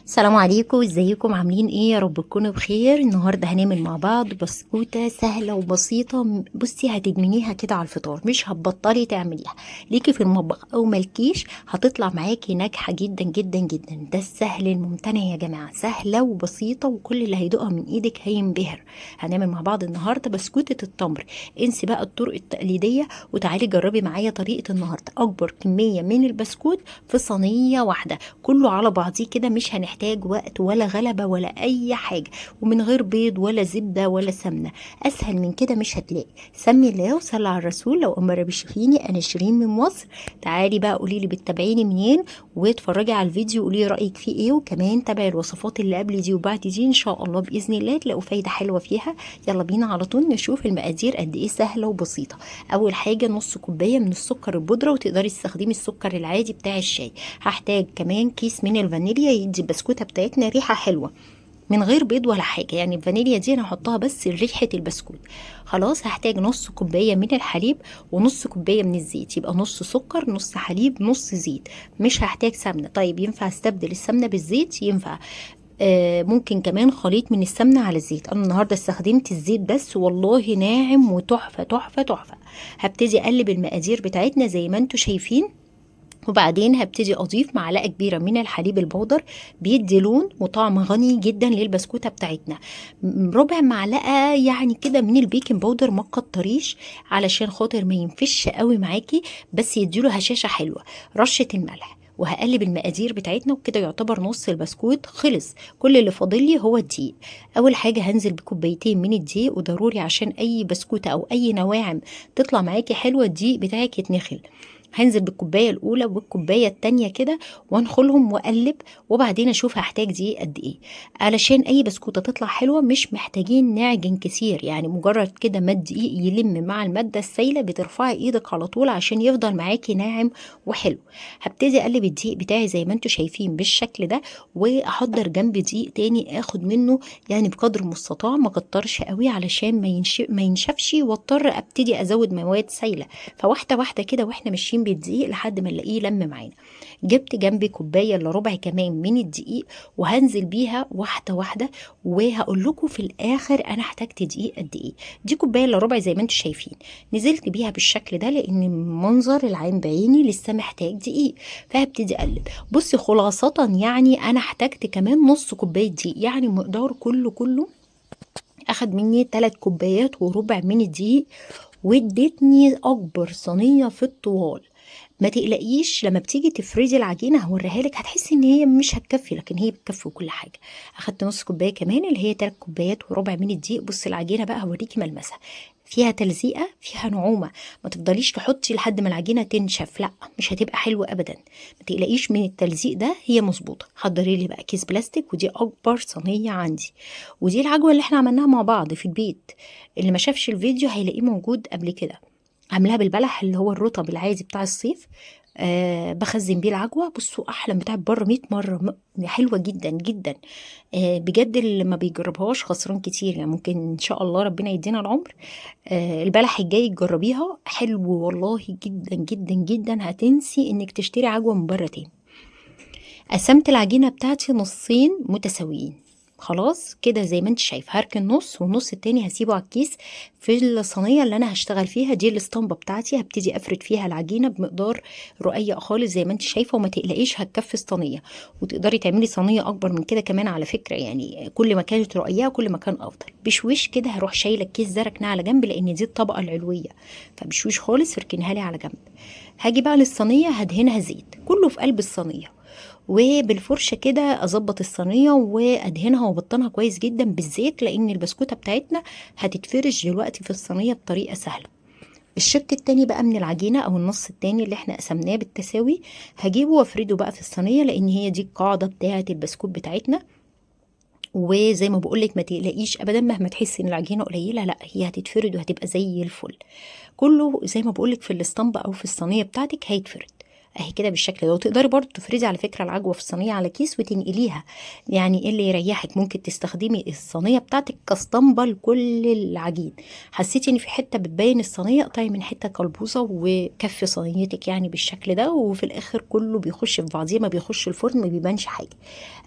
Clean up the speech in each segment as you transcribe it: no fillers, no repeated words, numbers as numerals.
السلام عليكم، ازيكم؟ عاملين ايه؟ يا رب تكونوا بخير. النهارده هنعمل مع بعض بسكوته سهلة وبسيطة. بصي، هتدمنيها كده على الفطار، مش هتبطلي تعمليها. ليكي في المطبخ او مالكيش هتطلع معاكي ناجحة جدا جدا جدا. ده السهل الممتنع يا جماعة، سهلة وبسيطة وكل اللي هيدوقها من ايدك هينبهر. هنعمل مع بعض النهارده بسكوته التمر. انسي بقى الطرق التقليدية وتعالي جربي معايا طريقه النهارده. اكبر كمية من البسكوت في صينية واحدة، كله على بعضيه كده، مش هنحتاج وقت ولا غلبة ولا أي حاجة، ومن غير بيض ولا زبدة ولا سمنة. أسهل من كده مش هتلاقي. سمي الله وصلي على الرسول. لو أمر بتشوفيني، أنا شيرين من مصر. تعالي بقى قولي لي بتتابعيني منين، واتفرجي على الفيديو وقولي رأيك فيه إيه، وكمان تابعي الوصفات اللي قبل دي وبعد دي، إن شاء الله بإذن الله تلاقوا فايدة حلوة فيها. يلا بينا على طول نشوف المقادير قد إيه سهلة وبسيطة. أول حاجة نص كوباية من السكر البودرة، وتقدري تستخدمي السكر العادي بتاع الشاي. هحتاج كمان كيس من الفانيليا يدي البسكوته بتاعتنا ريحه حلوة من غير بيض ولا حاجة. يعني الفانيليا دي انا هحطها بس لريحه البسكوت. خلاص، هحتاج نص كوباية من الحليب ونص كوباية من الزيت، يبقى نص سكر نص حليب نص زيت. مش هحتاج سمنه. طيب ينفع استبدل السمنة بالزيت؟ ينفع. ممكن كمان خليط من السمنة على الزيت. انا النهارده استخدمت الزيت بس، والله ناعم وتحفه تحفة تحفة. هبتدي اقلب المقادير بتاعتنا زي ما انتم شايفين، وبعدين هبتدي اضيف معلقه كبيرة من الحليب البودر، بيدي لون وطعم غني جدا للبسكوته بتاعتنا. ربع معلقه يعني كده من ال baking powder، ما تكتريش علشان خاطر ما ينفش قوي معاكي، بس يديله هشاشة حلوة. رشه الملح، وهقلب المقادير بتاعتنا، وكده يعتبر نص البسكوت خلص. كل اللي فاضل لي هو الدقيق. اول حاجة هنزل بكوبايتين من الدقيق، وضروري عشان اي بسكوته او اي نواعم تطلع معاكي حلوة الدقيق بتاعك يتنخل. هنزل بالكوبايه الاولى والكوبايه التانية كده وانخلهم واقلب، وبعدين اشوف هحتاج دقيق قد ايه. علشان اي بسكوته تطلع حلوة مش محتاجين نعجن كتير، يعني مجرد كده ما الدقيق يلم مع المادة السايله بترفعي ايدك على طول عشان يفضل معاكي ناعم وحلو. هبتدي اقلب الدقيق بتاعي زي ما انتم شايفين بالشكل ده، واحضر جنب دقيق تاني اخد منه يعني بقدر المستطاع، ما كترش قوي علشان ما ينشفش واضطر ابتدي ازود مواد سايله. فواحدة واحدة كده واحنا ماشيين بالدقيق لحد ما نلاقيه لم معانا. جبت جنبي كوباية الا ربع كمان من الدقيق، وهنزل بيها واحدة واحدة، وهقول لكم في الاخر انا احتاجت دقيق قد ايه. دي كوباية الا ربع زي ما انتم شايفين، نزلت بيها بالشكل ده لان المنظر العام بعيني لسه محتاج دقيق، فهبتدي اقلب. بصي خلاصه يعني انا احتاجت كمان نص كوباية دقيق، يعني مقدار كله اخد مني 3 كوبايات وربع من الدقيق، وادتني اكبر صينية في الطوال. ما تقلقيش لما بتيجي تفردي العجينة هوريها لك، هتحسي ان هي مش هتكفي، لكن هي بتكفي وكل حاجة. اخدت نص كوباية كمان اللي هي 3 كوبايات وربع من الدقيق. بصي العجينة بقى هوريكي ملمسها، فيها تلزيقه فيها نعومة، ما تفضليش تحطي لحد ما العجينة تنشف، لا مش هتبقى حلوة ابدا. ما تقلقيش من التلزيق ده، هي مظبوطة. حضري لي بقى كيس بلاستيك، ودي اكبر صينية عندي، ودي العجوه اللي احنا عملناها مع بعض في البيت. اللي ما شافش الفيديو هيلاقيه موجود قبل كده. عاملاها بالبلح اللي هو الرطب العادي بتاع الصيف، بخزن بيه العجوه. بصوا احلى من بتاع بره 100 مرة، حلوة جدا جدا. بجد اللي ما بيجربهاش خسران كتير، يعني ممكن ان شاء الله ربنا يدينا العمر. البلح الجاي تجربيها، حلو والله جدا جدا جدا، هتنسي انك تشتري عجوه من بره تاني. قسمت العجينة بتاعتي نصين متساويين، خلاص كده زي ما انت شايف. هركن نص والنص التاني هسيبه على الكيس في الصينية اللي انا هشتغل فيها. دي الاسطمبه بتاعتي، هبتدي افرد فيها العجينة بمقدار رقيق خالص زي ما انت شايفه، وما تقلقيش هتكفي الصينية، وتقدري تعملي صينية اكبر من كده كمان على فكرة، يعني كل ما كانت رقيقه كل ما كان افضل. بشويش كده هروح شايله الكيس ده ركناه على جنب لان دي الطبقة العلوية، فبشويش خالص اركنها لي على جنب. هاجي بقى للصينيه هدهنها زيت كله في قلب الصينية، وبالفرشه كده اظبط الصينية وادهنها وابطنها كويس جدا بالزيت، لان البسكوته بتاعتنا هتتفرش دلوقتي في الصينية بطريقة سهلة. الشق التاني بقى من العجينة او النص التاني اللي احنا قسمناه بالتساوي هجيبه وافرده بقى في الصينية، لان هي دي القاعدة بتاعه البسكوت بتاعتنا. وزي ما بقولك ما تقلقيش ابدا، مهما تحسي ان العجينة قليله، لا هي هتتفرد وهتبقى زي الفل. كله زي ما بقولك في الاسطمبه او في الصينية بتاعتك هيتفرد. اهي كده بالشكل ده. وتقدري برضو تفردي على فكرة العجوه في الصينية على كيس وتنقليها، يعني ايه اللي يريحك، ممكن تستخدمي الصينية بتاعتك كاسطمبه لكل العجين. حسيتي ان في حتة بتبين الصينية، اقطعي من حتة كلبوزه وكفي صينيتك يعني بالشكل ده، وفي الاخر كله بيخش في بعضيه، ما بيخش الفرن ما بيبانش حاجة.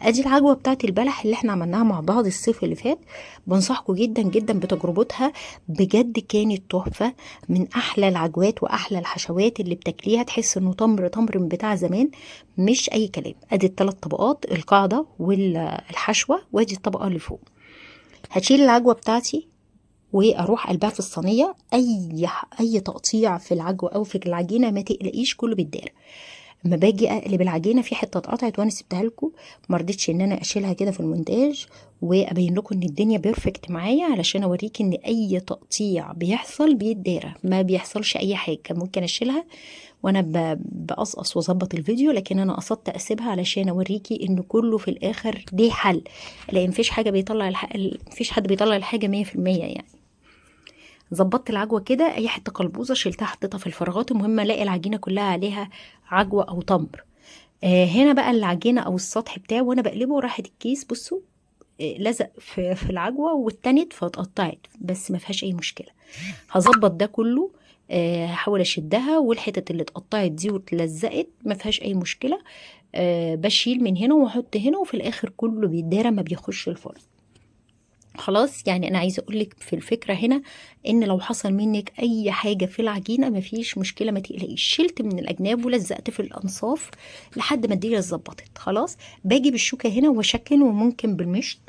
ادي العجوه بتاعت البلح اللي احنا عملناها مع بعض الصيف اللي فات، بنصحكم جدا جدا بتجربتها، بجد كانت تحفة، من احلى العجوات واحلى الحشوات اللي بتاكليها، تحس انه تمر تمر من بتاع زمان، مش اي كلام. ادي الثلاث طبقات، القاعدة والحشوه، وادي الطبقة اللي فوق. هشيل العجوه بتاعتي واروح قلبها في الصينية. اي تقطيع في العجوه او في العجينة ما تقلقيش، كله بيتدار. اما باجي اقلب العجينة في حتة اتقطعت وانا سبتها لكم، ما رضيتش ان انا اشيلها كده في المونتاج وابين لكم ان الدنيا perfect معايا، علشان اوريكي ان اي تقطيع بيحصل بيتدارى، ما بيحصلش اي حاجة. ممكن اشيلها وانا بقصقص واظبط الفيديو، لكن انا قصدت اسيبها علشان اوريكي ان كله في الاخر ليه حل، لان مفيش حاجة بيطلع مفيش حد بيطلع الحاجة 100% يعني. ظبطت العجوه كده، اي حتة قلبوزه شلتها حطيتها في الفراغات، المهم الاقي العجينة كلها عليها عجوه او تمر. هنا بقى العجينة او السطح بتاعه وانا بقلبه راحت الكيس، بصوا، لزق في العجوه واتنت فاتقطعت، بس ما فيهاش اي مشكلة. هظبط ده كله، هحاول اشدها، والحتت اللي اتقطعت دي واتلزقت ما فيهاش اي مشكلة. بشيل من هنا واحط هنا، وفي الاخر كله بيتدارى ما بيخش الفرن. خلاص، يعني انا عايزه اقولك في الفكرة هنا ان لو حصل منك اي حاجة في العجينة مفيش مشكلة، ما تقلقيش. شلت من الاجناب ولزقت في الانصاف لحد ما الدنيا اتظبطت. خلاص، باجي بالشوكة هنا واشكل، وممكن بالمشط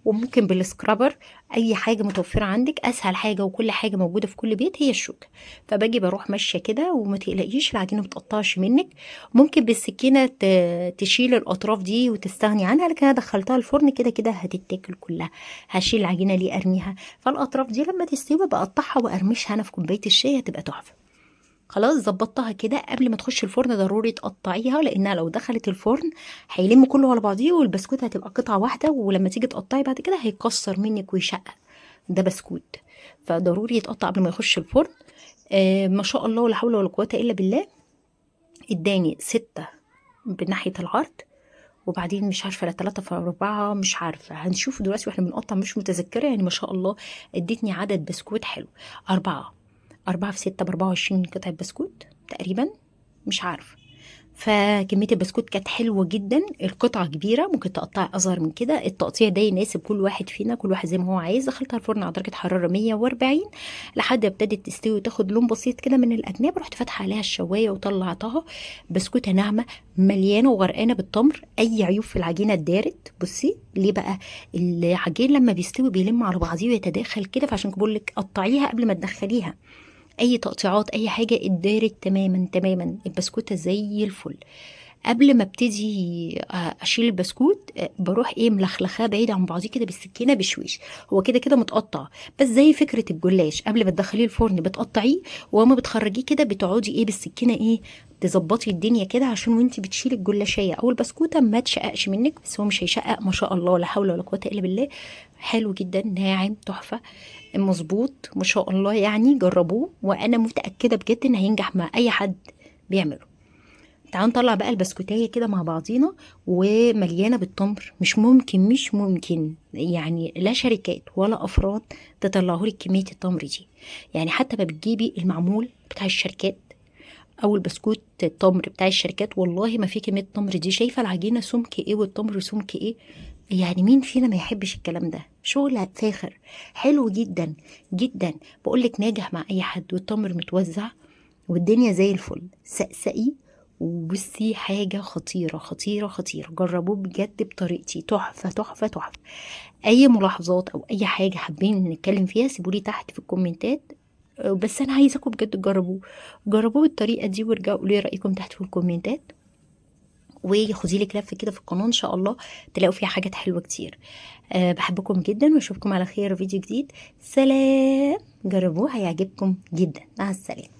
وممكن بال scraper، اي حاجة متوفرة عندك، اسهل حاجة وكل حاجة موجودة في كل بيت هي الشوكة. فباجي بروح ماشية كده، وما تقلقيش العجينة ما بتقطعش منك. ممكن بالسكينة تشيل الاطراف دي وتستغني عنها، لكن انا دخلتها الفرن كده كده هتتاكل كلها. هشيل العجينة ليه ارميها؟ فالاطراف دي لما تستوي بقطعها وارمشها انا في كوباية الشاي، هتبقى تحفة. خلاص، ظبطتها كده. قبل ما تخش الفرن ضروري تقطعيها، لانها لو دخلت الفرن هيلم كله على بعضيه، والبسكوت هتبقى قطعه واحدة، ولما تيجي تقطعي بعد كده هيكسر منك ويشقق. ده بسكوت، فضروري يتقطع قبل ما يخش الفرن. ما شاء الله ولا حول ولا قوة الا بالله. اداني 6 بناحيه العرض، وبعدين مش عارفه لا 3 في 4، مش عارفه، هنشوف دلوقتي واحنا بنقطع، مش متذكرة يعني. ما شاء الله ادتني عدد بسكوت حلو، 4 في 6 ب24 قطعه بسكوت تقريبا، مش عارفه. فكميه البسكوت كانت حلوة جدا، القطعة كبيرة، ممكن تقطعي اصغر من كده، التقطيع ده يناسب كل واحد فينا، كل واحد زي ما هو عايز. دخلتها الفرن على درجه حرارة 140 لحد ما ابتدت تستوي وتاخد لون بسيط كده من الاجناب. رحت فاتحة عليها الشوايه وطلعتها. بسكوته ناعمة مليانة وغرقانه بالتمر، اي عيوب في العجينة اتدارت. بصي ليه بقى العجين لما بيستوي بيلم على بعضيه ويتداخل كده، فعشان بقول لك قطعيها قبل ما تدخليها. اي تقطيعات اي حاجة اتدارت تماما تماما، البسكوته زي الفل. قبل ما ابتدي اشيل البسكوت بروح ملخلخاه بعيد عن بعضيه كده بالسكينة بشويش، هو كده كده متقطع، بس زي فكرة الجلاش قبل ما تدخليه الفرن بتقطعيه، وما بتخرجيه كده بتقعدي بالسكينة تظبطي الدنيا كده، عشان وانتي بتشيلي الجلاشيه او البسكوته ما تشققش منك. بس هو مش هيشقق ما شاء الله، لا حول ولا قوة الا بالله. حلو جدا، ناعم، تحفة، مظبوط ما شاء الله. يعني جربوه وانا متاكدة بجد ان هينجح مع اي حد بيعمله. تعالوا نطلع بقى البسكوتايه كده مع بعضينا، ومليانة بالتمر. مش ممكن، مش ممكن يعني، لا شركات ولا افراد تطلعوا لك كمية التمر دي. يعني حتى ما بتجيبي المعمول بتاع الشركات او البسكوت التمر بتاع الشركات، والله ما في كمية التمر دي. شايفه العجينة سمك ايه والتمر سمك ايه؟ يعني مين فينا ما يحبش الكلام ده؟ شغل فاخر حلو جدا جدا، بقولك ناجح مع اي حد، والتمر متوزع والدنيا زي الفل. سقسقي وبصي، حاجة خطيرة خطيرة خطيرة، جربوه بجد بطريقتي، تحفة تحفة تحفة. أي ملاحظات أو أي حاجة حابين نتكلم فيها سيبولي تحت في الكومنتات، بس أنا عايزاكم بجد تجربوه، جربوه بالطريقة دي وارجعوا قولوا لي رأيكم تحت في الكومنتات. وخدي لك لفة كده في القناة إن شاء الله تلاقوا فيها حاجات حلوة كتير. بحبكم جدا واشوفكم على خير في فيديو جديد. سلام، جربوه هيعجبكم جدا. مع السلامة.